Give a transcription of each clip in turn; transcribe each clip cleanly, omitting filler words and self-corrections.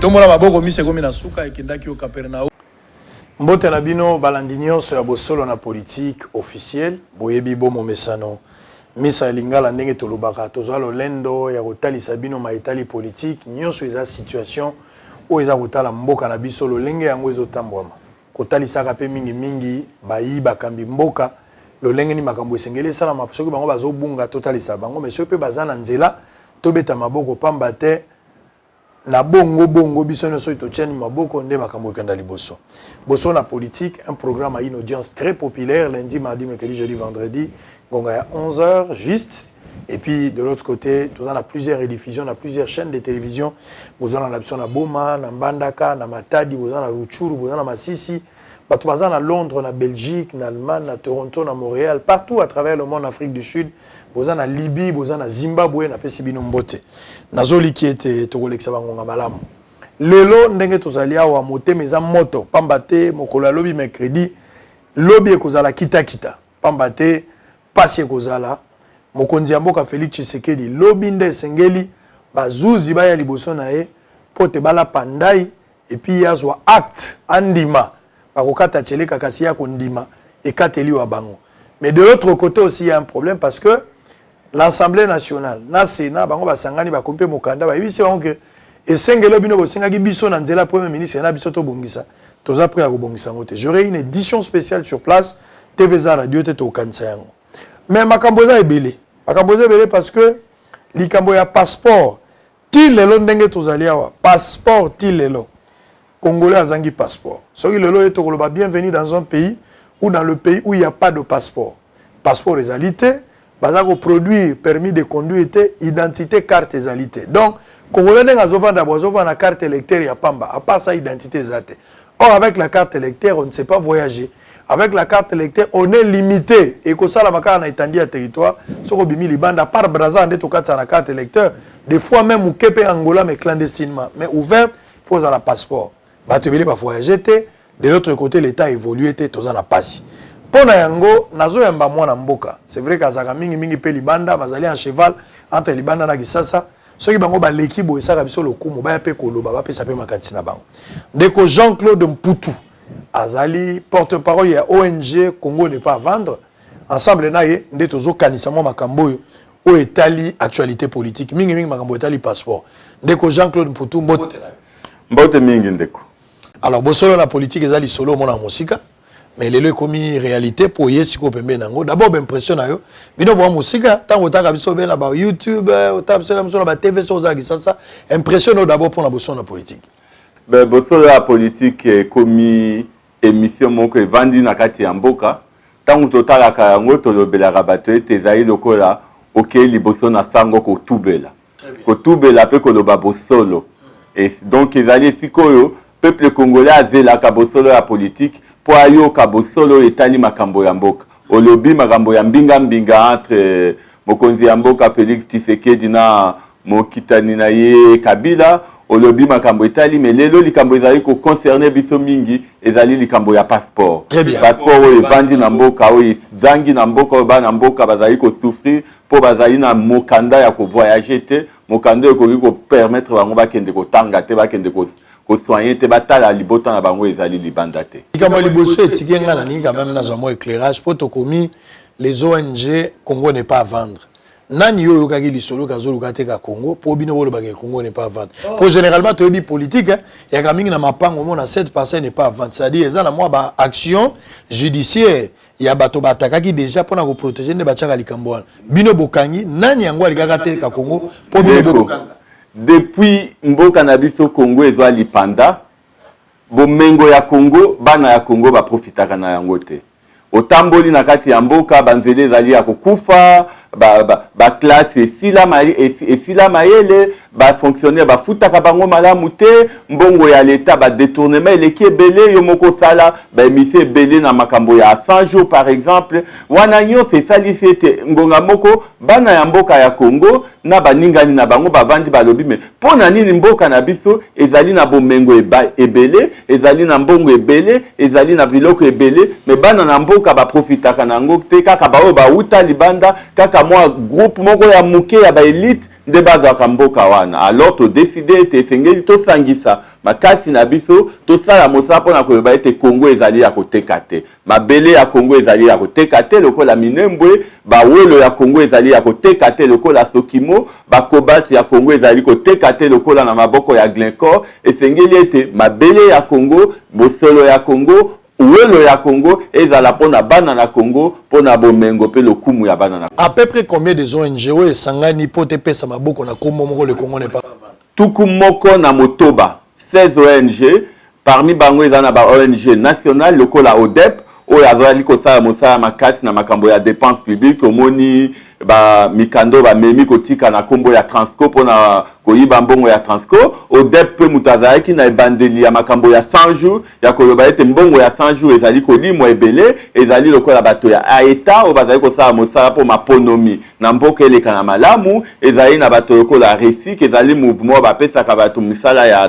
Tombola maboko, misa ekomi na suka, ekendaki o Kapernaum. Mbote na bino balandi nyonso ya Bosolo na Politique Officielle. Boyebi bo momesano, misa ya lingala, ndenge tolobaka, tozwa lolendo ya kotalisa bino maetali politique nyonso. Eza situation oyo eza kotala mboka na biso, lolenge yango ezotambwama, kotalisaka mpe mingimingi bayi bakambi mboka, lolenge nini makambo esengeli esalama. Soki bango bazobunga, totalisa bango, mais soki mpe baza na nzela, tobeta maboko, pamba te na bongo bongo biso nyonso soki totiani maboko nde makambo ekenda liboso. Bosolo na Politique, un programme à une audience très populaire, lundi, mardi, mercredi, jeudi, vendredi, ngonga ya 11 heures juste. Et puis de l'autre côté, toza na plusieurs rediffusions na plusieurs chaînes de télévision. Boza na biso na Boma, na Mbandaka, na Matadi, boza na Rutshuru, boza na Masisi, bato baza na Londres, na Belgique, na Allemagne, na Toronto, na Montréal, partout à travers le monde, Afrique du Sud, boza na Libye, boza na Zimbabwe, napesi bino mbote. Nazoliki ete tokolekisa bangonga malamu lelo. Ndenge tozali awa, motema eza moto, pamba te mokolo ya lobi, mercredi, lobi ekozala kitakita, pamba te pasi ekozala. Mokonzi ya mboka Félix Tshisekedi, lobi nde esengeli bazuzi baya liboso na ye mpo te balapa ndai, et puis ye azwa acte, andima bakokata Tcheleka, kasi ye akondima ekateli wa bango. Mais de l'autre côté aussi, il y a un problème, parce que l'Assemblée nationale na Sénat, bango basangani, bakomi mpe mokanda, bayebisi bango ke esengeli bino bosengaki biso na nzela premier ministre na biso tobongisa, toza prêt ya kobongisa yango te. J'aurai une édition spéciale sur place. TV eza, radio te, tokokanisa yango. Mais makambo eza ebele, makambo eza ebele, parce que likambo ya passeport, ti lelo ndenge tozali awa, passeport, ti lelo Congolais azangi passeport. Soki lelo ye tokoloba bienvenue dans un pays ou dans le pays où il y a pas de passeport, passeport ezali te, baza koproduire permis de conduire te, identité, carte ezali te. Donc Congolais ndenge azovanda bo, azovanda na carte électeur ya pamba, à part ça identité eza te. Or avec la carte électeur, on ne sait pas voyager. Avec la carte électeur, on est limité, ekosalama kaka na étendue ya territoire. Soki obimi libanda, par Braza nde tokatisa na carte électeur, des fois même moke mpe Angola, mais clandestinement. Mais ouverte, faut ozala passeport. Bato ebele bavoyage te. De l'autre côté, l'État évolue te, toza na pasi. Mpo na yango nazoyamba mwana mboka. C'est vrai kazalaka mingimingi mpe libanda, bazali en cheval entre libanda na Kisasa. Soki bango baleki boye, esaka biso lokumu, baya mpe koloba, bapesa mpe makanisi na bango. Ndeko Jean-Claude Mputu azali porte-parole ya ONG Congo n'est pas à vendre. Ensemble na ye nde tozokanisa mwa makambo oyo etali actualité politique, mingimingi makambo etali passeport. Ndeko Jean-Claude Mputu, mbote na yo. Mbote mingi, ndeko. Alors, Bosolo na Politique eza lisolo omona mosika, mais lelo ekomi réalité mpo oye sikoyo pembeni nango. D'abord, baimpression na yo, bino bwa mosika, ntango otaka biso be na baYouTube, otaka biso na biso na baTV, so ozala Kisasa, impression na yo d'abord mpona Bosolo na Politique? Ben, Bosolo ya Politique ekomi émission moko evandi na kati ya mboka. Ntango totalaka yango, tolobelaka bato ete ezali lokola okei liboso na sango kotubela, kotubela mpe koloba bosolo. Et donc ezali esika oyo peuple congolais azelaka bosolo ya politique mpo ayoka bosolo oyo etali makambo ya mboka. Olobi makambo ya mbinga-mbinga entre mokonzi ya mboka Félix Tshisekedi na mokitani na ye Kabila, olobi makambo etali. Me lelo likambo ezali koconcerne biso mingi ezali likambo ya passeport. Très bien. Passeport oyo evandi na mboka, oyo ezangi na mboka, oyo bana mboka bazali kosouffrir mpo bazali na mokanda ya kovoyage te, mokanda oyo ekoki kopermettre bango bakende kotanga te, bakende kosoigner te, batala libota na bango ezali libanda te. Likambo ya liboso etiki nga na ningi quand même nazwa mwa éclairage, mpo tokomi les ONG Congo n'est pas à vendre. Nani yo oyokaki lisolo kazoluka te ka Congo mpo bino bolobaka Congo n'est pas à vendre? Mpo généralement toyebi politique yaka mingi na mapango, omona 7 parcelle n'est pas à vendre, c'est-à-dire eza na mwa baaction judiciaire ya bato batakaki déjà mpona koprotéger, nde batiaka likambo wana. Bino bokangi nani yango alikaka te ka Congo mpo bino Ndeko, bokanga? Depuis mboka na biso Congo ezwa lipanda, bomengo ya Congo, bana ya Congo baprofitaka na yango te. Otamboli na kati ya mboka, banzela ezali ya kokufa, baclasse esila mayele, bafonctionnaire bafutaka bango malamu te, mbongo ya leta, badétournement eleki ebele. Yo moko osala baémission ebele na makambo ya 100 jours par exemple. Wana nyonso esalisi ete ngonga moko bana ya mboka ya Congo na baningani na bango bavandi, balobi: me mpo na nini mboka na biso ezali na bomengo ebele, ezali na mbongo ebele, ezali na biloko ebele, me bana na mboka baprofitaka na yango te? Kaka baoyo bauta libanda, kaka mwa groupe moko ya moke ya baélite nde bazwaka mboka wana. Alors todécider ete esengeli tosangisa makasi na biso, tosala mosala mpona koloba ete Congo ezali ya koteka te, mabele ya Congo ezali ya koteka te lokola Minembwe, bawolo ya Congo ezali ya koteka te lokola Sokimo, bacobalt ya Congo ezali koteka te lokola na maboko ya Glencore. Esengeli ete mabele ya Congo, bosolo ya Congo, wolo ya Congo ezala mpona bana na Congo, mpona bomengo mpe lokumu ya bana na À peu près combien des ONG oyo esangani mpo te pesa maboko na kombo moko "Le Congo n'est pas à vendre"? 16, 16 ONG. Parmi bango eza na ba ONG nationale lokola ODEP, oyo azali kosala mosala makasi na makambo ya dépense publique. Omoni bamikando bamemi kotika na nkombo ya Transco mpona koyiba mbongo ya Transco. ODEP mpe moto azalaki na ebandeli ya makambo ya 100 jours, ya koloba ete mbongo ya 100 jours ezali kolimwa ebele. Ezali lokola bato ya aeta oyo bazali kosala mosala mpo maponomi na mboka eleka na malamu. Ezali na bato lokola RECIC, ezali mouvement bapesaka bato misala ya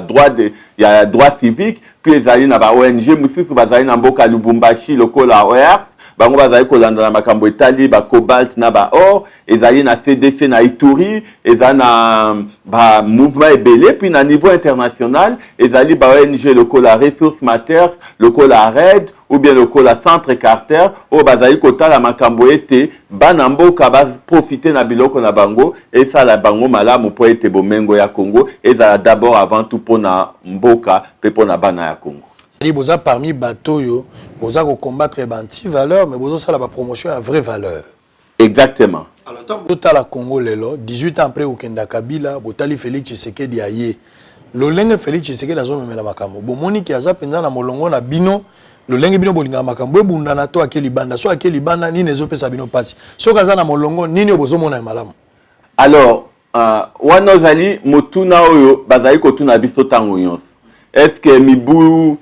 droit civique. Puis ezali na ba ONG mosusu bazali na mboka Lubumbashi lokola OERS, bango bazali kolanda na makambo etali bacobalt na baor. Ezali na CDC na Ituri, eza na bamouvement ebele. Puis na niveau international, ezali ba ONG lokola Ressources Matters, lokola RED ou bien lokola Centre Carter, oyo bazali kotala makambo ete bana mboka baprofite na biloko na bango, esala bango malamu, mpo ete bomengo ya Congo ezala d'abord avant tout mpona mboka mpe mpona bana ya Congo. C'est-à-dire boza parmi bato oyo boza kocombattre ba-anti-valeur, mais bozosala bapromotion ya vraie valeur. Exactement. Alors, ntango botala Congo lelo, 18 ans après kokenda Kabila, botali Félix Tshisekedi aye, lolenge Félix Tshisekedi azomemela makambo, bomoni ke aza mpenza na molongo na bino, lolenge bino bolingaka makambo ebundana, to ake libanda? So ake libanda, nini ezopesa bino mpasi? Soki aza na molongo, nini oyo bozomona ya malamu? Alors, wana ozali motuna oyo bazali kotuna biso ntango nyonso: est ce que mibu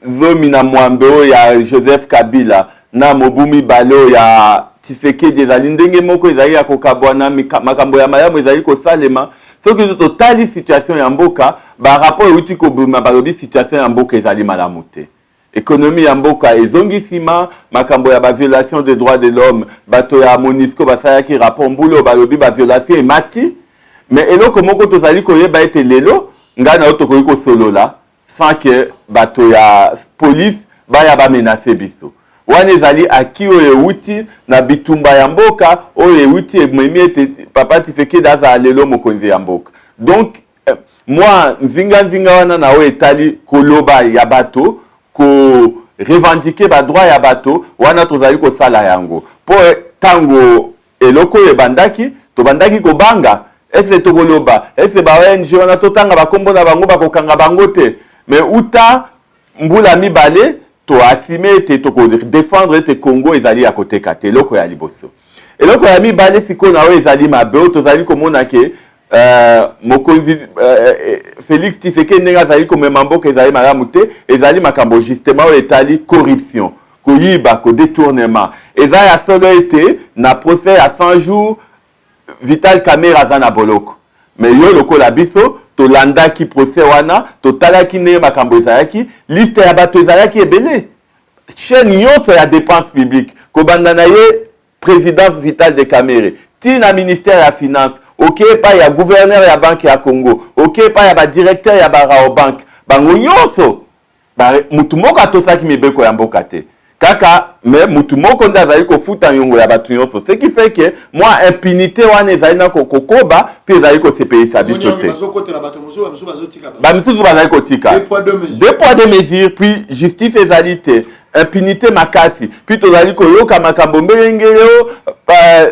18 oyo ya Joseph Kabila na mobu 2 oyo ya Tshisekedi ezali ndenge moko, ezali ya kokabwana, makambo ya malamu ezali kosalema? Soki totali situation ya mboka, barapport euti kobima, balobi situation ya mboka ezali malamu te, économie ya mboka ezongi nsima, makambo ya baviolation des droits de l'homme, bato ya MONUSCO basalaki rapport mbula oyo, balobi baviolation emati. Mais eloko moko tozali koyeba ete lelo ngai na yo tokoki kosolola sans que bato ya police baya bamenacer biso. Wana ezali aki oyo ewuti na bitumba ya mboka, oyo ewuti ememi ete papa Tshisekedi azala lelo mokonzi ya mboka. Donc mwa nzinganzinga wana na oyo etali koloba ya bato, korevendiquer badroit ya bato, wana tozali kosala yango, mpo ntango eloko oyo ebandaki, tobandaki kobanga ese tokoloba ese ba ONG wana totanga bakombo na bango, bakokanga bango te. Mais uta mbula 2, toassumer ete tokodéfendre ete Congo ezali ya koteka te. Eloko ya liboso. Eloko ya mibale sikoyo na oyo ezali mabe, oyo tozali komona ke mokonzi Félix Tshisekedi, ndenge azali komema mboka, ezali malamu te, ezali makambo justement oyo etali corruption, koyiba, kodétournement. Eza ya solo ete na procès ya 100 jours, Vital Kamerhe aza na boloko. Mais yo lokola biso tolandaki procès wana, totalaki ndenge makambo ezalaki, liste ya bato ezalaki ebele, chaîne nyonso ya dépense publique, kobanda na ye présidence Vital de Kamerhe ti na ministère ya Finance, oke epai ya gouverneur ya Banque ya Congo, oke epai ya badirecteur ya baRawbank, bango nyonso, mutu moko atosaki mibeko ya mboka te kaka, mais mutu moko nde azali kofuta nyongo ya bato nyonso. Ce qui fait que mwa impunité wana ezali na kokoba mpe ezali kosepelisa biso te. Bamisusu bazali kotika, deux poids deux mesures, puis justice ezali te, impunité makasi. Puis tozali koyoka makambo ndenge yo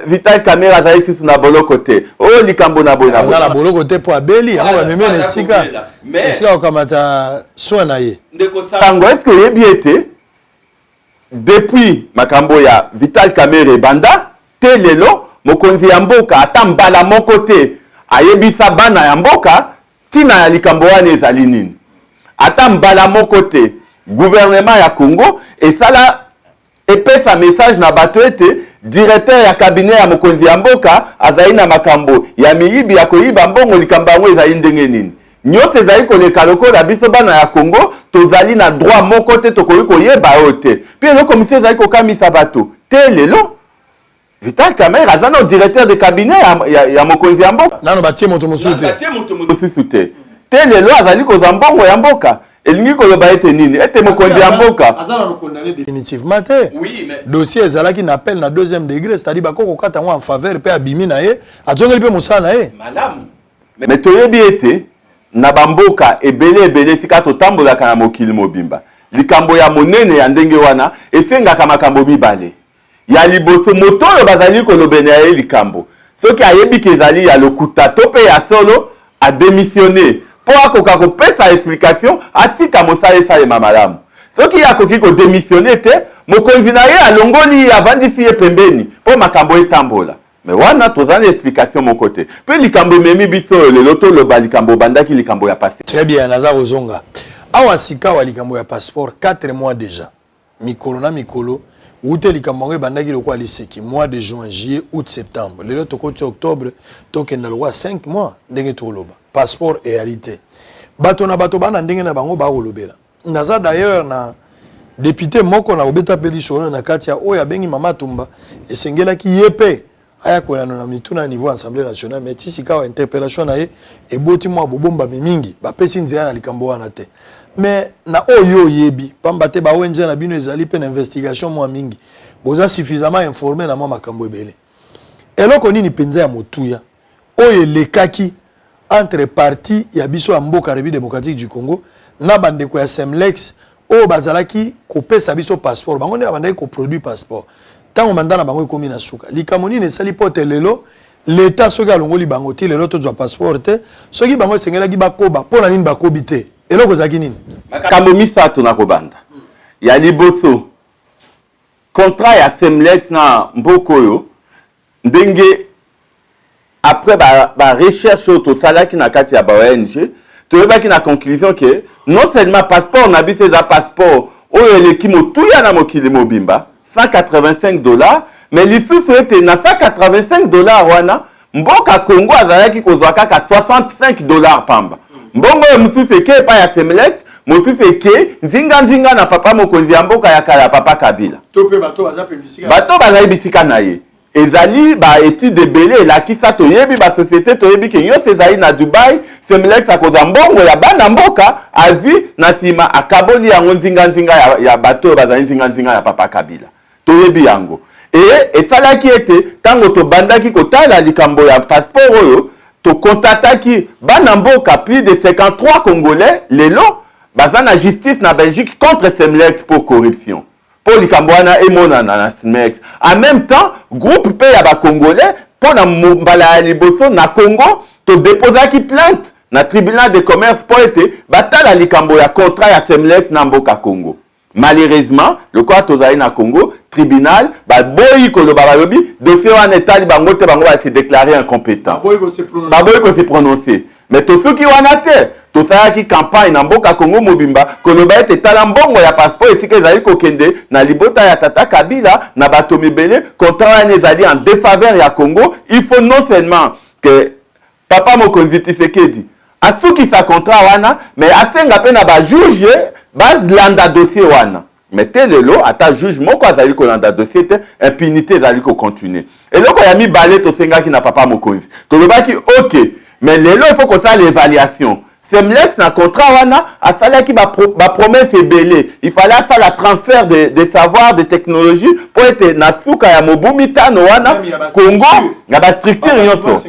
Vital Kamerhe azali susu na boloko te, oyo likambo na boye. Aza na boloko te mpo abeli, yango bamemi na esika kokamata soin na ye. Ndeko Sango, est ce que oyebi ete depuis makambo ya Vital Kamerhe ebanda te lelo, mokonzi ya mboka ata mbala moko te ayebisa bana ya mboka ntina ya likambo wana ezali nini? Ata mbala moko te gouvernement ya Congo esala epesa message na bato ete directeur ya cabinet ya mokonzi ya mboka azali na makambo ya miyibi, ya koyiba mbongo, likambo yango ezali ndenge nini. Nyonso ezali koleka lokola biso bana ya Congo tozali na droit moko te, tokoki koyeba oyo te. Mpe eloko mosusu ezali kokamisa bato te lelo. Vital Kamerhe aza nano directeur de cabinet ya mokonzi ya mboka. Nano batie moto mosusu te. Batie moto mosusu te. Te lelo azali kozwa mbongo ya mboka. Elingi koloba ete nini? Ete mokonzi ya mboka aza nano condamné définitivement te. Oui, mais dossier ezalaki na appel na deuxième degré, c'est-à-dire bakoki kokata yango en faveur mpe abimi na ye, azongeli mpe mosala na ye. Malamu. Mais toyebi ete na bamboka ebele ebele esika totambolaka na mokili mobimba, likambo ya monene ya ndenge wana esengaka makambo mibale. Ya liboso, moto oyo bazali kolobela ye likambo, soki ayebi ke ezali ya lokuta to mpe ya solo, adémissionner mpo akoka kopesa explication, atika mosala esalema malamu. Soki ye akoki kodémissionner te, mokonzi na ye alongoli ye, avandisi ye pembeni mpo makambo etambola. Mais wana toza na explication moko te. Mpe likambo ememi biso oyo lelo toloba likambo obandaki, likambo ya passé. Très bien, naza kozonga awa sika awa, likambo ya passeport. 4 mois déjà, mikolo na mikolo wute likambo yango ebandaki lokola liseki, mois de juin, juillet, août, septembre, lelo tokoti octobre, tokenda lokola 5 mois. Ndenge tokoloba passeport eyali te, bato na bato bana ndenge na bango bakolobela. Naza d'ailleurs na député moko na kobeta mpe lisolo na kati ya oyo abengi Mama Tumba. Esengelaki ye mpe aya kolanda na mituna ya niveau Assemblée nationale, mais ti sika awa interpellation na ye eboti mwa bobombami mingi, bapesi nzela na likambo wana te. Mais na oyo oyebi, pamba te ba ONG na bino ezali mpe na investigation mwa mingi, boza suffisamment informé na mwa makambo ebele, eloko nini mpenza ya motuya oyo elekaki entre parti ya biso ya mboka République démocratique du Congo na bandeko ya Semlex oyo bazalaki kopesa biso passeport? Bango nde babandaki koproduire passeport. Ntango mandat na bango ekómi na suka, likambo nini esali mpo te lelo leta soki alongoli bango, ti lelo tozwa passeport te? Soki bango esengelaki bakoba, mpo na nini bakobi te? Eloko ezalaki nini? Makambo misato na kobanda. Ya liboso, contrat ya Semlex na mboka oyo, ndenge après ba recherche oyo tosalaki na kati ya ba ONG, toyebaki na conclusion ke non seulement passeport na biso eza passeport oyo eleki motuya na mokili mobimba, 185 $, mais lisusu ete na 185 $ wana, mboka Congo azalaki kozwa kaka 65 $ pamba. Mbongo oyo mosusu eke epai ya Semlex, mosusu eke nzinganzinga na papa mokonzi ya mboka ya kala, papa Kabila. To mpe bato baza mpe bisika. Bato bazali bisika na ye. Ezali baétude ebele elakisa, toyebi basociété, toyebi ke nyonso ezali na Dubai. Semlex akozwa mbongo ya bana mboka, azwi, na nsima akaboli yango nzinganzinga ya bato oyo bazali nzinganzinga ya papa Kabila. Toyebi yango. E esalaki ete ntango tobandaki kotala likambo ya passeport oyo, tokontataki bana mboka, plus de 53 Congolais lelo baza na justice na Belgique contre Semlex pour corruption, mpo likambo wana emonana na Semlex. En même temps, groupe mpe ya bacongolais, mpo na mbala ya liboso na Congo, todéposaki plainte na tribunal de commerce mpo ete batala likambo ya contrat ya Semlex na mboka Congo. Malheureusement, lokola tozali na Congo, tribunal baboyi koloba, balobi dossier wana etali bango te, bango base déclarer incompétent, baboyi kose prononcer. Mais tosuki wana te. Tosalaki campagne na mboka Congo mobimba koloba ete tala mbongo ya passeport esika ezali kokende, na libota ya tata Kabila na bato mibele. Contrat wana ezali en défaveur ya Congo. Il faut non seulement que papa mokonzi Tshisekedi asukisa contrat wana, mais asenga mpe na bajuge balanda dossier wana. Mais te lelo ata juge moko azali kolanda dossier te, impunité ezali kocontinue. Eloko ya mibale tosengaki na papa mokonzi, tolobaki: ok, mais lelo il faut kosala évaluation. Semlex na contrat wana asalaki bapromesse ebele. Il fallait asala transfert de savoir, de technologie, mpo ete na suka ya mobu 5 wana, Congo na bastructure nyonso,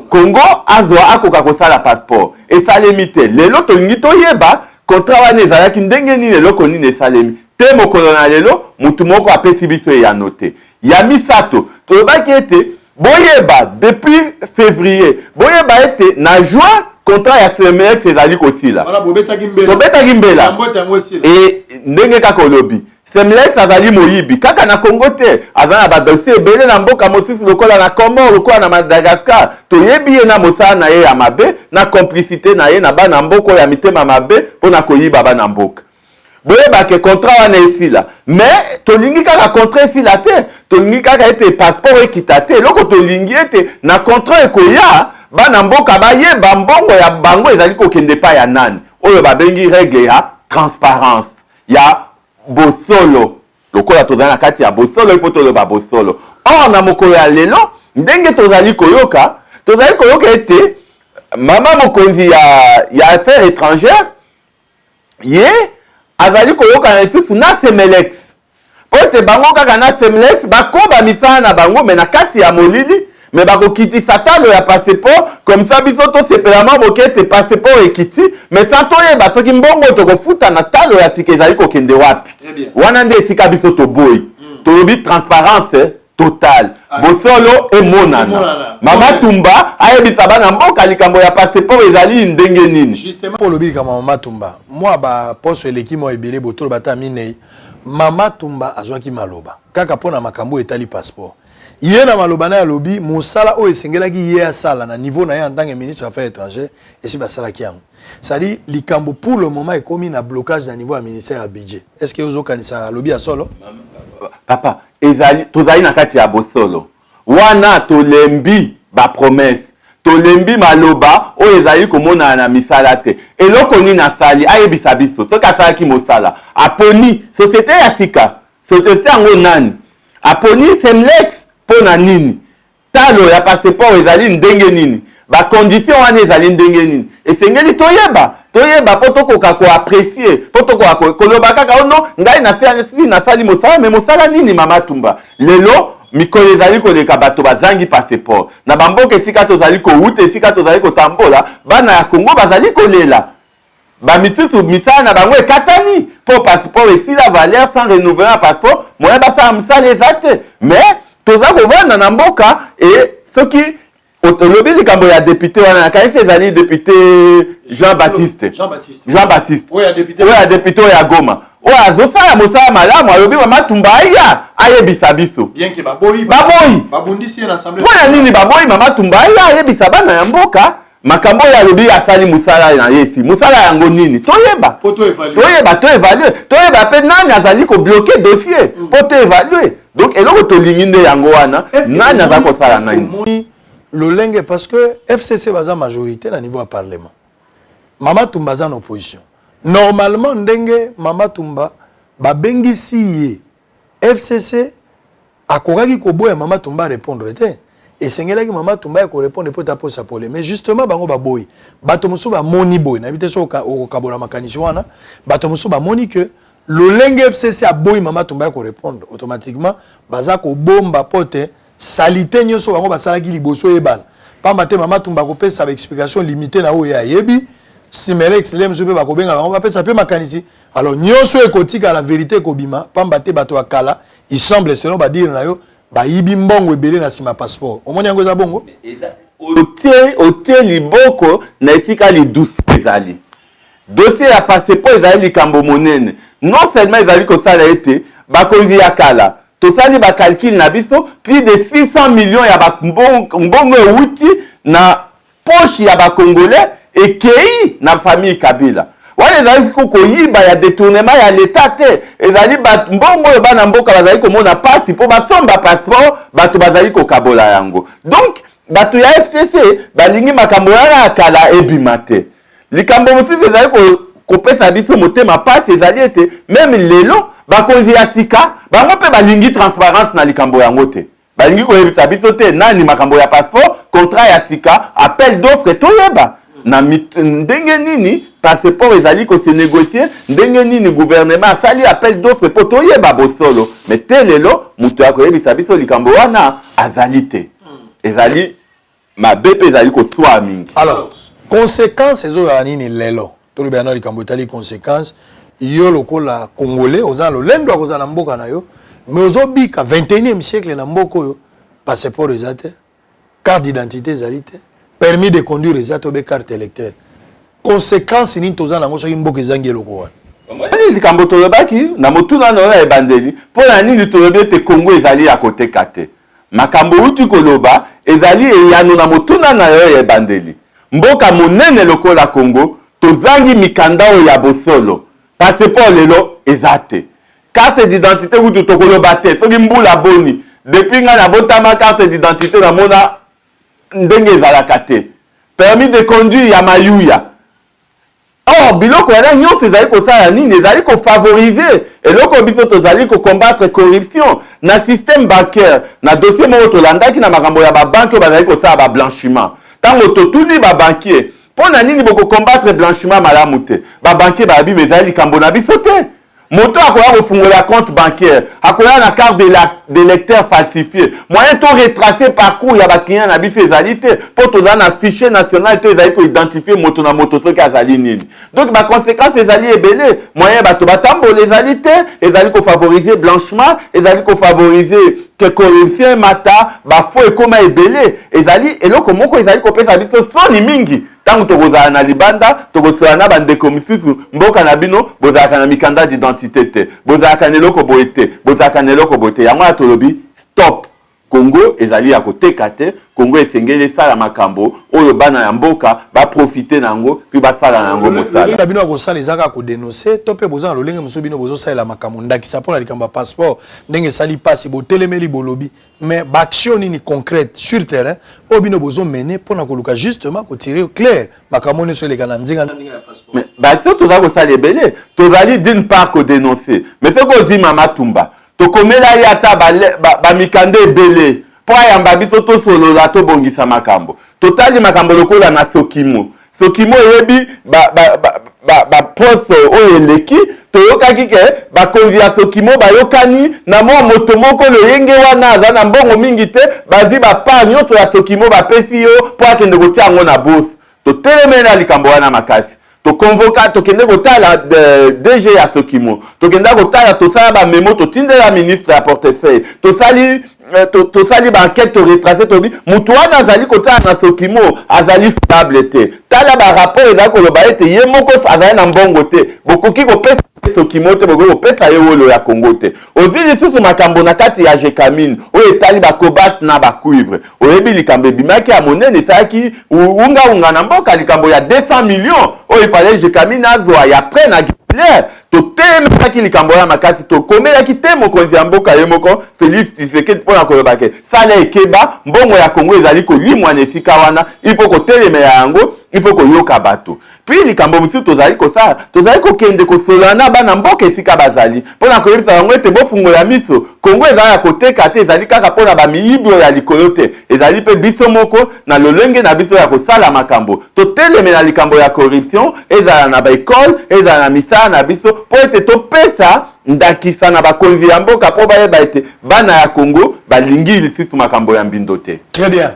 Congo azwa, akoka kosala passeport. Esalemi te. Lelo tolingi toyeba contrat wana ezalaki ndenge nini, eloko nini esalemi te. Mokolo na lelo motu moko apesi biso eyano te. Ya misato, tolobaki ete boyeba depuis février, boyeba ete na juin contrat ya Semlex ezali kosila. Tobetaki mbela e ndenge kaka olobi, Semlex azali moyibi kaka na Congo te, aza na badossier ebele na mboka mosusu, lokola na Comore, lokola na Madagascar. Toyebi ye na mosala na ye ya mabe, na complicité na ye na bana mboka oyo ya mitema mabe mpo na koyiba bana mboka. Boyeba ke contrat wana esila, mais tolingi kaka contrat esila te, tolingi kaka ete passeport ekita te. Eloko tolingi ete na contrat ekoya, bana mboka bayeba mbongo ya bango ezali kokende epai ya nani, oyo babengi règle ya transparence, ya bosolo. Lokola tozali na kati ya bosolo, il faut toloba bosolo. Or na mokolo ya lelo, ndenge tozali koyoka, tozali koyoka ete mama mokonzi ya affaires étrangères, ye azali koyokana lisusu na Semelex, mpo ete bango kaka na Semlex bakoba misala na bango, mais na kati ya molili, mais bakokitisa talo ya passeport. Comme ça biso tosepela mwa moke ete passeport ekiti, mais sans toyeba soki mbongo tokofuta na talo ya sika ezali kokende wapi. Wana nde esika biso toboyi. Tolobi transparence totale, bosolo emonana. Mama Tumba ayebisa bana mboka likambo ya passeport ezali ndenge nini. Justement, olobi likambo ya Mama Tumba. Mwa baposo eleki mwa ebele, botolo bata minei, Mama Tumba azwaki maloba kaka mpo na makambo oyo etali passeport. Ye na maloba na ye alobi mosala oyo esengelaki ye asala na niveau na ye en tant que ministre affaires étrangères, esi basalaki yango. C'est-à-dire likambo pour le moment ekomi na blocage na niveau ya ministère ya budget. Est ce que ozokanisa alobi ya solo? Papa, ezali, tozali na kati ya bosolo wana. Tolembi bapromesses, tolembi maloba oyo ezali komonana na misala te. Eloko nini asali? Ayebisa biso. Soki asalaki mosala, aponi société ya sika, société yango nani? Aponi Semlex mpo na nini? Talo ya passeport ezali ndenge nini? Bacondition wana ezali ndenge nini? Esengeli toyeba, toyeba mpo tokoka koapprécier, mpo tokoka koloba kaka ono ngai nasali, nasali mosala. Mais mosala nini, Mama Tumba? Lelo mikolo ezali koleka, bato bazangi passeport na bamboka esika tozali kowuta, esika tozali kotambola. Bana ya Kongo bazali kolela, bamisusu misala na bango ekatani mpo passeport esila valeur. Sans renouvellement ya passeport, moyen basala mosala eza te. Mais toza kovanda na mboka e soki olobi likambo ya député wana, nakanisi ezali député Jean Baptiste. Jean Baptiste. Jean Baptiste. Oyo ya député. Oyo ya député, oyo ya Goma, oyo azosala mosala malamu. Alobi Mama Tumba aya ayebisa biso. Bien que baboyi. Baboyi. Babundisi ye na assemblée. Mpo na nini baboyi Mama Tumba aya ayebisa bana ya mboka makambo oyo alobi asali mosala na ye? Si mosala yango nini? Toyeba. Po to évaluer. Toyeba, toévalue. Toyeba mpe nani azali kobloquer dossier mpo toévalue. Donc eloko tolingi nde yango wana. Nani aza kosala nani? Lolenge, parce que FCC baza majorité na niveau ya parlement, Mama Tumba aza na opposition. Normalement, ndenge Mama Tumba babengisi ye, FCC akokaki koboya Mama Tumba répondre te. Esengelaki Mama Tumba ya korépondre mpo taposa pole, mais justement bango baboyi. Bato mosusu bamoni boye, nayebi te soki okokabola makanisi wana. Bato mosusu bamoni ke lolenge FCC aboyi Mama Tumba ya korépondre, automatiquement baza kobomba po te saleté nyonso bango basalaki liboso eyebana, pamba te Mama Tumba akopesa baexplication limité na oyo ayebi. Simelex le mosusu mpe bakobenga bango, bapesa mpe makanisi. Alors nyonso ekotikala, vérité ekobima, pamba te bato ya kala, il semble, selon badires na yo, bayibi mbongo ebele na nsima passeport. Omoni yango eza bongo? Otie liboko na esika lidusu ezali. Dossier ya passeport ezali likambo monene. Non seulement ezali kosala ete bakonzi ya kala, tosali bacalculs na biso, plus de 600 millions ya mbongo ewuti na poche ya bacongolais, ekei na famille Kabila. Wana ezali siko koyiba ya détournement ya leta te, ezali mbongo oyo bana mboka bazali komona mpasi mpo basomba passeport, bato bazali kokabola yango. Donc bato ya FCC balingi makambo wana ya kala ebima te. Likambo mosusu ezali kopesa biso motema mpasi ezali ete même lelo bakonzi ya sika, bango mpe balingi transparence na likambo yango te. Balingi koyebisa biso te nani makambo ya passeport, contrat ya sika, appel d'offre, toyeba na ndenge nini passeport ezali kose négocier, ndenge nini gouvernement asali appel d'offre, mpo toyeba bosolo. Mais te, lelo moto ya koyebisa biso likambo wana azali te. Ezali mabe mpe ezali koswa mingi. Alors, conséquence ezoyala nini lelo? Tolobela na likambo etali conséquence. Yo lokola Congolais, oza na lolendo ya kozala na mboka na yo, mais ozobika 21e siècle na mboka oyo passeport eza te, carte d'identité ezali te, permis de conduire eza te, obe carte électeur. Conséquence nini toza nango soki mboka ezangi eloko wana? Omoni likambo tolobaki na motuna na oyo ya ebandeli: mpo na nini tolobi ete Kongo ezali ya koteka te? Makambo outi koloba ezali eyano na motuna na yo ya ebandeli. Mboka monene lokola Kongo, tozangi mikanda oyo ya bosolo. Passeport lelo eza te, carte d'identité kutu tokoloba te soki mbula boni. Depuis ngai nabotama, carte d'identité namona ndenge ezalaka te. Permis de conduire ya mayuya. Or biloko wana nyonso ezali kosala nini? Ezali kofavoriser eloko biso tozali kocombattre, corruption na système bancaire. Na dossier moko tolandaki na makambo ya babanques oyo bazali kosala bablanchiment, ntango totuni babanquier mpo na nini bokocombattre blanchiment malamu te, babanquier bayabi me ezali likambo na biso te. Moto akoya kofungola compte bancaire, akoya na carte de lecteur falsifié. Moyen to retracer parcours ya baclient na biso ezali te, mpo toza na fichier national te ezali koidentifier moto na moto soki azali nini. Donc baconséquence ezali ebele. Moyen bato batambola ezali te, ezali kofavoriser blanchiment, ezali kofavoriser ke corruption emata, bafaux ekóma ebele. Ezali eloko moko ezali kopesa biso soni mingi. Ntango tokozala na libanda, tokosola na bandeko misusu, mboka na bino bozalaka na mikanda d'identité te, bozalaka na eloko boye te, bozalaka na eloko boye te. Yango wana tolobi stop. Kongo ezali ya koteka te. Kongo esengeli esala makambo oyo bana ya mboka baprofite na yango mpe basala na yango mosala. Na bino ya kosala eza kaka kodénoncer to mpe boza na lolenge mosusu bino bozosalela makambo? Ndakisa, mpo na likambo ya passeport, ndenge esali mpasi, botelemeli, bolobi, mais baaction nini concrète sur terrain oyo bino bozomene mpona koluka justement kotirer clair makambo nyonso eleka na nzinga ya passeport? Mais baaction toza kosala ebele. Tozali d'une part kodénoncer, mais soki ozwi Mama Tumba, tokomela ye ata bamikanda ebele mpo ayamba biso, tosolola, tobongisa makambo. Totali makambo lokola na Sokimo. Sokimo eyebi baposte oyo eleki. Toyokaki ke bakonzi ya Sokimo bayokani na mwa moto moko loyenge wana aza na mbongo mingi te, bazwi bapart nyonso ya Sokimo, bapesi yo mpo akende kotia yango na bourse. Totelemeli na likambo wana makasi. Toconvoquer, tokende kotala DG ya Sokimo, tokenda kotala, tosala bamémo, totindela ministre ya portefeuille, tosali tosali baenquête, toretracer, tobi motu wana azali kotala na Sokimo azali fiable te. Tala barapport ezali koloba ete ye moko azali na mbongo te. Bokoki kopesa Sokimo te, bokoki kopesa ye wolo ya Kongo te. Ozwi lisusu makambo na kati ya Gécamines oyo etali bacobalt na bacuivre. Oyebi likambo ebimaki ya monene, esalaki ungaunga na mboka, likambo ya 200 millions oyo efale Gécamines azwa ya prêt na Guylaire. Totelemelaki likambo wana makasi, tokomelaki te mokonzi ya mboka ye moko Félix Tshisekedi mpona koloba ke sala ekeba, mbongo ya Kongo ezali kolimwa na esika wana, il faut kotelemela yango, il faut koyoka bato. Puis likambo mosusu tozali kosala, tozali kokende kosolola na bana mboka esika bazali mpona koyebisa bango ete bofungola miso, Kongo ezali ya koteka te. Ezali kaka mpona bamiyibi oyo ya likolo te, ezali mpe biso moko na lolenge na biso ya kosala makambo. Totelemela likambo ya corruption, ezala na baekole, ezala na misala na biso, mpo ete topesa ndakisa na bakonzi ya mboka mpo bayeba ete bana ya Kongo balingi lisusu makambo ya mbindo te. Très bien.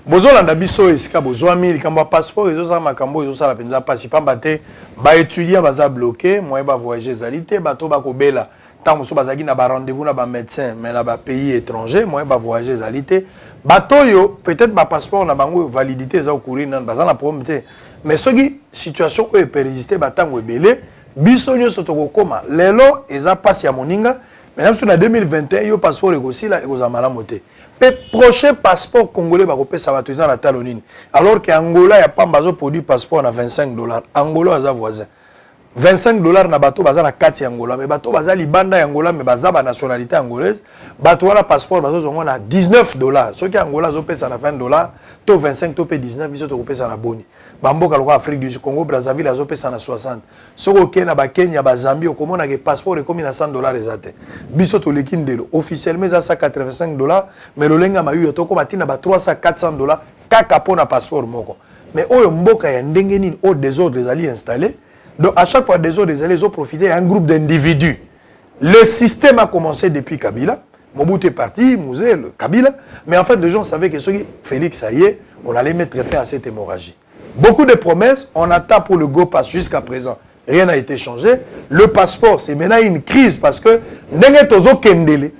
Bozolanda biso esika bozwami. Likambo ya passeport ezosala makambo ezosala mpenza mpasi, pamba te baétudiant baza bloqué, moyen bavoyage ezali te. Bato bakobela, ntango mosusu bazalaki na barendez-vous na bamédecin, mais na bapays étranger, moyen bavoyage ezali te. Bato oyo peut-être bapasseport na bango validité eza okourir nano, baza na problème te. Mais soki situation oyo epersiste batango ebele, biso nyonso tokokóma lelo eza mpasi ya moninga. Maintenant, biso na 2021, yo passeport ekosila, ekozala malamu te. Mpe prochain passeport congolais bakopesa bato eza na talo nini, alors que Angola ya pamba azoproduire passeport na 25 dollars? Angola aza voisin, 25 dollars na bato baza na kati ya Angola. Mais bato baza libanda ya Angola, mais baza banationalité angolaise, bato wana passeport bazozwa ngo na 19 dollars. Soki Angola azopesa na 20 dollars to 25 to mpe 19, biso tokopesa na boni? Bamboka lokola Afrique du Sud, Congo Brazzaville azopesa na 60. Soki okei na bakenya, bazambie, okomonaka passeport ekomi na 100 dollars. Eza te, biso toleki ndelo. Officiellement eza 185 dollars, mais lolenge ya mayuya tokóma ntina ba 300, 400 dollars kaka mpo na passeport moko. Mais oyo mboka ya ndenge nini oyo désordre ezali installé? Donc à chaque fois désordre ezali, ezoprofiter un groupe d'individus. Le système a commencé depuis Kabila. Mobutu est parti, Mzee, le Kabila, mais en fait les gens savaient que soki Félix aye, on allait mettre fin à cette hémorragie. Beaucoup de promesses, on attend pour le Go Pass, jusqu'à présent rien n'a été changé. Le passeport, c'est maintenant une crise, parce que ndenge tozokendele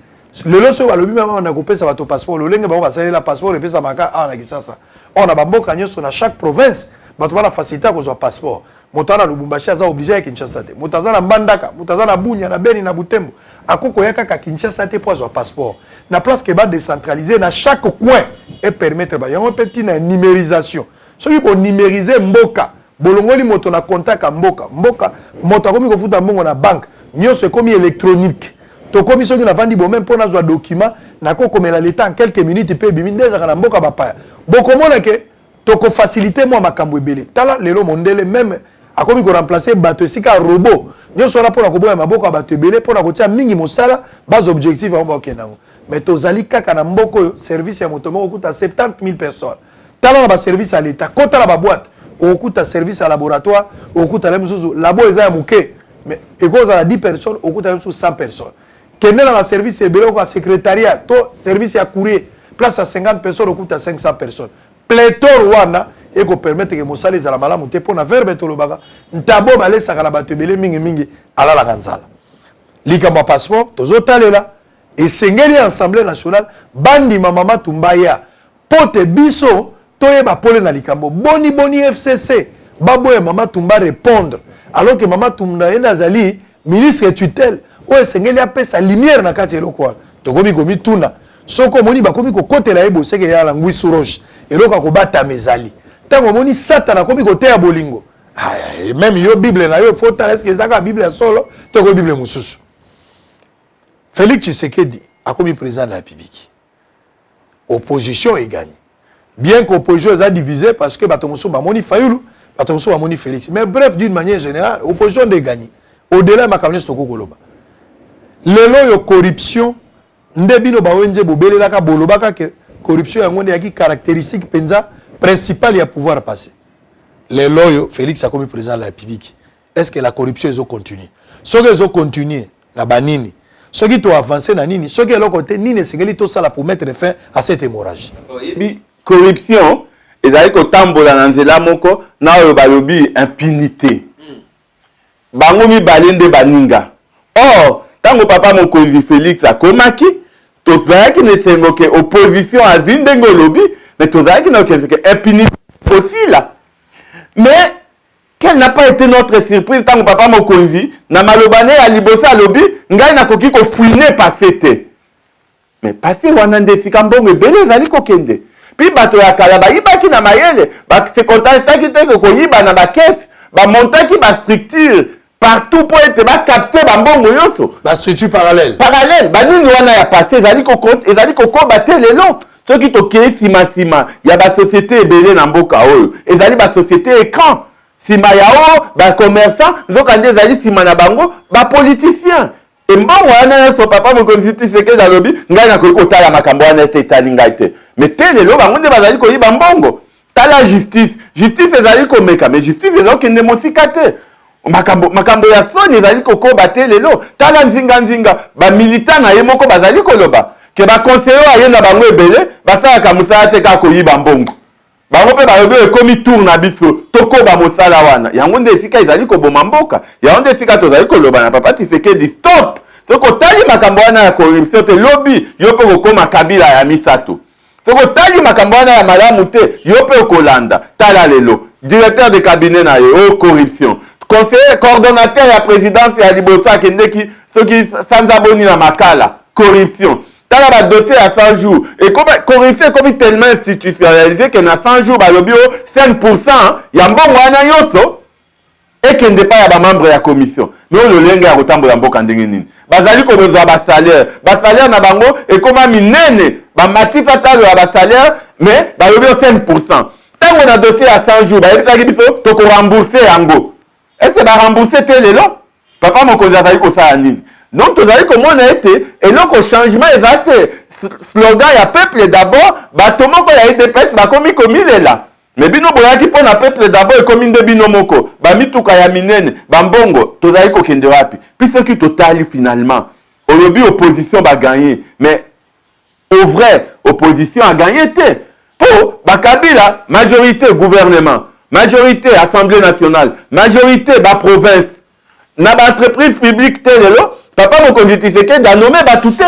lelo, soki balobi mama na kopesa bato passeport, lolenge bango basalela passeport epesamaka awa na Kisasa, oyo na bamboka nyonso, na chaque province, bato bana facilité ya kozwa passeport. Moto aza na Lubumbashi aza obligé ya Kinshasa te. Moto aza na Mbandaka, moto aza na Bunia, na Beni, na Butembo, akokoya kaka Kinshasa te mpo azwa passeport. Na place ke badécentraliser na chaque coin et permettre ba yango mpe ntina ya numérisation. Soki bonumériser mboka, bolongoli moto na contact ya mboka mboka, moto akomi kofuta mbongo na banque, nyonso ekomi électronique. Tokomi soki navandi bome mpo nazwa document, nakokomela leta en quelques minutes mpe ebimi. Nde ezalaka na mboka bapaya, bokomona ke tokofaciliter mwa makambo ebele. Tala lelo mondele même Akomi ko remplacer bato esika ya robot. Nyonso wana mpo na koboya maboko ya bato ebele, mpo na kotia mingi mosala, base objectif yango bakokende yango. Mais tozali kaka na mboka oyo service ya moto moko okuta 70 000 personnes. Tala na ba service ya l'État, kota na ba boîte, okokuta service ya laboratoire, okokuta na mosusu labo eza ya moke, mais ekozala 10 personnes, okokuta na mosusu 100 personnes. Kende na ba service ebele, okoka secrétariat to service ya courrier, place ya 50 personnes okuta 500 personnes. Pléthore wana ekopermettre ke mosala ezala malamu te, mpo na verbe tolobaka ntabo balesaka na bato ebele mingimingi alalaka nzala. Likambo ya passeport tozotalela, esengeli Assemblée nationale bandima mama Tumba ya mpo te biso toyeba pole na likambo boni boni FCC baboya mama Tumba répondre, alors que mama Tumba ye nde azali ministre tutelle oyo esengeli apesa lumière na kati ya eloko wana. Tokomi komituna soki omoni bakomi kokotela ye boseke ya na ngwisu roche, eloko ya kobatama ezali. Ntango omoni Satana akomi koteya bolingo, même yo Bible na yo faut tala, est-ce eza kaka Bible ya solo to ko Bible mosusu? Félix Tshisekedi akomi président de la République, opposition egagné, bien que opposition eza divisée, parce que bato mosusu bamoni Fayulu, bato mosusu bamoni Félix, mais bref, d'une manière générale, opposition nde egagné. Au-delà ya makambo nyonso tokoki koloba lelo oyo, corruption nde bino bawenze bobelelaka, bolobaka ke corruption yango nde eyaki caractéristique mpenza principale ya pouvoir passé. Lelo oyo Félix akomi président de la République, est ce que la corruption ezocontinue? Soki ezocontinue, na banini? Soki toavance na nini? Soki eloko te, nini esengeli tosala pour mettre fin à cette hémorragie? Oyebi, corruption ezali kotambola na nzela moko na oyo balobi impunité. Bango mibale nde baninga. Or ntango papa mokonzi Félix akomaki, tozalaki na esengo ke opposition azwi, ndenge olobi, mais tozalaki na okese ke impunité kosila. Mais quelle n'a pas été notre surprise ntango papa mokonzi na maloba ne ya liboso alobi: "Ngai nakoki kofouiner passé te." Mais passé wana nde esika mbongo ebele ezali kokende. Mpi bato ya kala bayibaki na mayele, base contentaki te ke koyiba na bacaisse, bamontaki bastructure partout mpo ete bacapter bambongo nyonso. Bastructure parallèle. Parallèle. Banini wana ya passé ezali kokoba te lelo. Soki tokei nsima ya basociété ebele na mboka oyo, ezali basociété écran. Nsima ya oyo bacommerçant, nzokande ezali nsima na bango bapoliticien. Embongo wana nyonso, papa mokonzi Tshisekedi alobi: "Ngai nakoki kotala makambo wana ete etali ngai te." Mais te, lelo bango nde bazali koyiba mbongo. Tala justice, justice ezali komeka, mais justice ezokende mosika te. Makambo, makambo ya soni ezali kokoba te lelo. Tala nzinganzinga, bamilitant na ye moko bazali koloba ke baconseiller oyo aye na bango ebele basalaka mosala te, kaka koyiba mbongo. Bango mpe balobi oyo ekomi tour na biso, tokoba mosala wana. Yango nde esika ezali koboma mboka, yango nde esika tozali koloba na papa Tshisekedi: stop! Soki otali makambo wana ya corruption te, lobi yo mpe kokóma Kabila ya misato. Soki otali makambo wana ya malamu te, yo mpe okolanda. Tala lelo directeur de cabinet na ye oyo, corruption. Conseiller coordonnateur ya présidence ya liboso akendeki soki sanza boni na Makala, corruption. Tala badossier ya 100 jours, corruption ekomi tellement institutionnalisé ke na 100 jours balobi o 5 ya mbongo wana nyonso ekende epai ya bamembre ya commission. Mais oyo lolenge ya kotambola mboka ndenge nini? Bazali kozwa basalaire, basalaire na bango ekóma minene, bamatisa talo ya basalaire, mais balobi o 5. Ntango na dossier ya 100 jours bayebisaki biso tokorembourser yango, ese barembourser te. Lelo papa mokonzi azali kosala nini? Donc tozali komona ete eloko changement eza te. Slogan ya "peuple d'abord", bato moko ya UDPS bakomi komilela. Mais bino boyaki mpo na peuple d'abord, ekomi nde bino moko bamituka ya minene, bambongo. Tozali kokende wapi? Mpi soki totali finalement, olobi opposition bagagner, mais au vrai opposition agagné te, mpo bakabila majorité gouvernement, majorité Assemblée nationale, majorité baprovince, na baentreprise publique te. Lelo papa mokonzi Tshisekedi anommer bato te,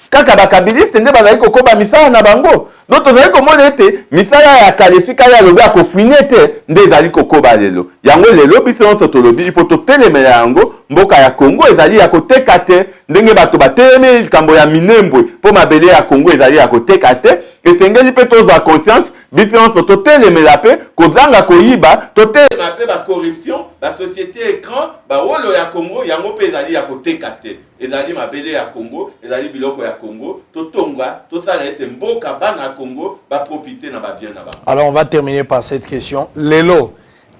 kaka bakabiliste nde bazali kokoba misala na bango. Donc tozali komona ete misala ya kala, esika ye alobi akofouiner te, nde ezali kokoba lelo. Yango lelo biso nyonso tolobi ifo totelemela yango. Mboka ya Kongo ezali ya koteka te. Ndenge bato batelemi likambo ya Minembwe mpo mabele ya Kongo ezali ya koteka te, esengeli mpe tozwa conscience biso nyonso, totelemela mpe kozanga koyiba, totelema mpe bacorruption, basociété écran, bawolo ya Kongo. Yango mpe ezali ya koteka te, ezali mabele ya Kongo, ezali biloko ya Kongo. Totonga, tosala ete mboka, bana ya Kongo baprofite na babien na bango. Alors on va terminer par cette question. Lelo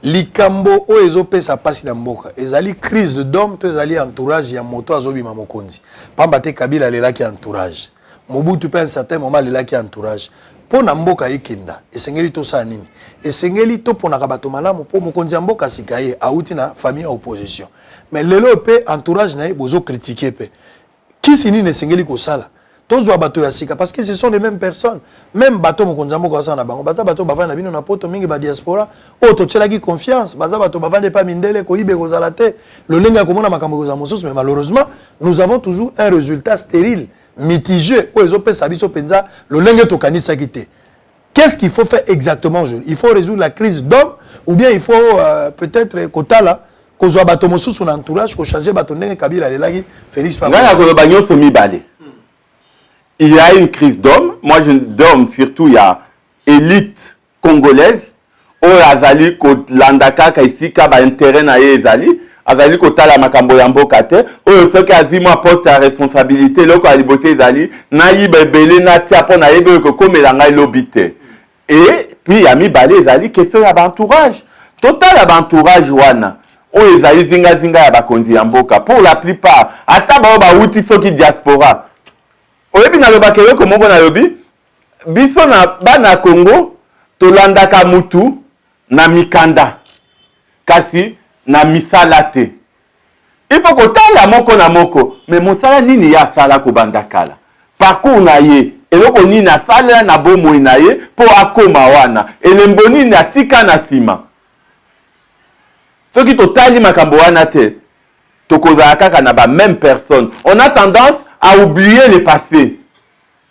Likambo oyo ezopesa mpasi na mboka ezali crise d'homme to ezali entourage ya moto azobima mokonzi? Pamba te Kabila alelaki entourage, Mobutu mpe un certain moment alelaki entourage. Mpo na mboka ekenda, esengeli tosala nini? Esengeli toponaka bato malamu, mpo mokonzi ya mboka sika ye awuti na famille ya opposition, mais lelo mpe entourage na ye bozocritiquer mpe. Kisi nini esengeli kosala? Tozwa bato ya sika, parce que ce sont les mêmes personnes, même bato mokonzi ya mboka asala na bango, baza bato bavandi na bino na poto mingi, badiaspora oyo totielaki confiance, baza bato bavandi epa mindele, koyiba ekozala te, lolenge ya komona makambo ekozala mosusu. Mais malheureusement, nous avons toujours un résultat stérile, mitigé, oyo ezopesa biso mpenza lolenge tokanisaki te. Qu'est-ce qu'il faut faire exactement aujourd'hui? Il faut résoudre la crise d'homme ou bien il faut peut-être kotala kozwa bato mosusu na entourage, kochanger bato ndenge Kabila alelaki Félix? Ngai nakoloba nyonso mibale. Il y a une crise d'homme, moi je d'homme surtout ya élite congolaise oyo azali kolanda kaka esika baintérêt na ye ezali, azali kotala makambo ya mboka te. Oyo soki azwi mwa poste ya responsabilité, eloko ya liboso ezali nayiba ebele, natia, mpo nayebi oyo ekokomela ngai lobi te. Et puis ya mibale ezali question ya baentourage. Totala baentourage wana oyo ezali zingazinga ya bakonzi ya mboka. Pour la plupart, ata bao bawuti soki diaspora, oyebi, nalobaka eloko moko, nalobi biso na bana ya Congo tolandaka mutu na mikanda kasi na misala te. Il faut kotala moko na moko, mais mosala nini ye asala kobanda kala, parcours na ye, eloko nini asalela na bomoi na ye mpo akóma wana, elembo nini atika na nsima. Soki totali makambo wana te, tokozala kaka na bamême personne. On a tendance à oublier le passé.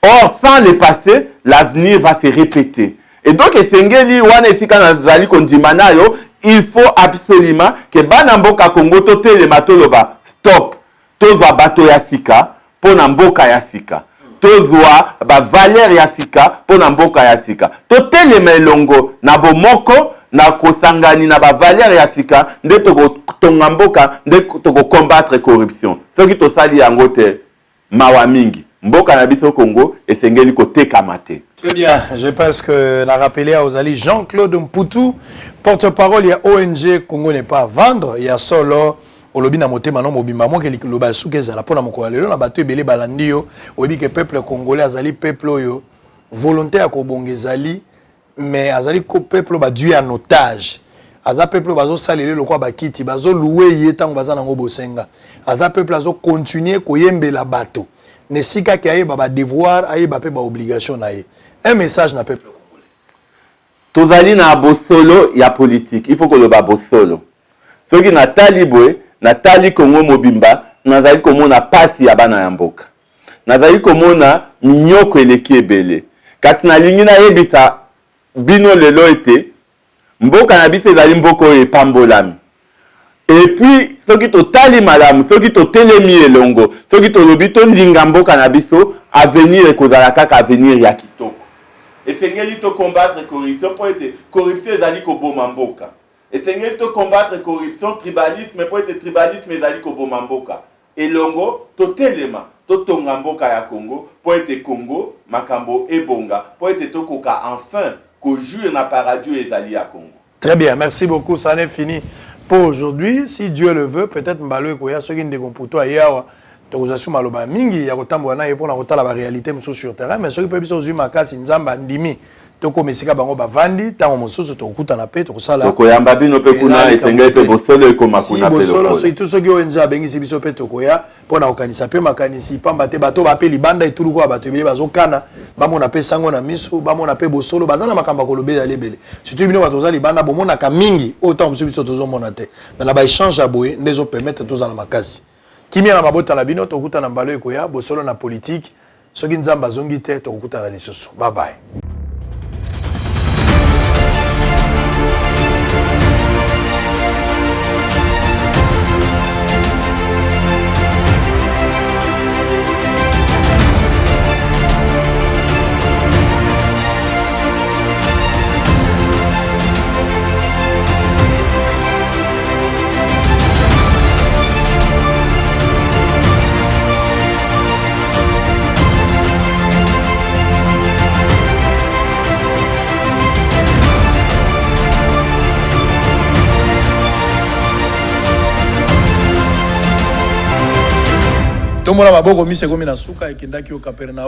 Or, sans le passé, l'avenir va se répéter. Et donc esengeli wana esika nazali kondima na yo, il faut absolument ke bana mboka Congo totelema, toloba stop. Tozwa bato ya sika mpo na mboka ya sika, tozwa bavaleur ya sika mpo na mboka ya sika, totelema elongo na bomoko na kosangani na bavaleur ya sika, nde tokotonga mboka, nde tokocombattre corruption. Soki tosali yango te, mawa mingi, mboka na biso Congo esengeli kotekama te. Très bien, je pense que na rappelé ozali Jean-Claude Mputu, porte-parole ya ONG Congo n'est pas à vendre. Ya solo, olobi na motema no mobimba. Moke liloba ya suki ezala mpona mokolo ya lelo na bato ebele balandi yo. Oyebi ke peuple congolais azali peuple oyo volonté ya kobonga ezali, mais azali peuple oyo badui en otage. Aza peuple oyo bazosalela lokola bakiti, bazolouer ye ntango baza nango bosenga. Aza peuple azocontinuer koyembela bato na esika ke ayeba badevoir, ayeba mpe baobligation na ye. Un message na peuple congolais. Tozali na bosolo ya politique, il faut koloba bosolo. Soki natali boye, natali Kongo mobimba, nazali komona pasi ya bana ya mboka, nazali komona minyoko eleki ebele. Kasi nalingi nayebisa bino lelo ete mboka na biso ezali mboka oyo epambolami. Et puis soki totali malamu, soki totelemi elongo, soki tolobi tolinga mboka na biso, avenir ekozala kaka avenir ya kitoko. Esengeli tocombattre corruption mpo ete corruption ezali koboma mboka. Esengeli tocombattre corruption, tribalisme, mpo ete tribalisme ezali koboma mboka. Elongo totelema, totonga mboka ya Congo, mpo ete Congo makambo ebonga, mpo ete tokoka enfin kojouir na paradis oyo ezali ya Congo. Très bien, merci beaucoup. Ça n'est fini pour aujourd'hui. Si Dieu le veut, peut-être mbalo ekoya, soki ndeko Mputu aye awa, tokozwa su maloba mingi ya kotambola na ye mpona kotala baréalité mosusu sur terrain. Mais soki mpe biso ozwi makasi, Nzambe andimi, tokóma esika bango bavandi, ntango mosusu tokokutana mpe tokosala. Tokoyamba bino mpe kuna. Esengeli mpe bosolo ekóma kuna mpe. Bosolo, surtout soki oyo Nzambe abengisi biso mpe tokoya mpona kokanisa mpe makanisi, pamba te bato bape libanda etuluku ya bato ebele bazokana bamona mpe sango na miso, bamona mpe bosolo, baza na makambo ya koloba ezali ebele. Surtout bino bato oza libanda, bomonaka mingi oyo ntango mosusu biso tozomona te. Mais na baéchange ya boye nde ezopermettre tozala makasi. Kimia na mabota na bino. Tokutana mbala ekoya, bosolo na politike. Soki Nzambe azongi te, tokokutana lisusu. Bye bye. Tombola maboko, misa ekomi na suka, ekendaki o Kapernaum.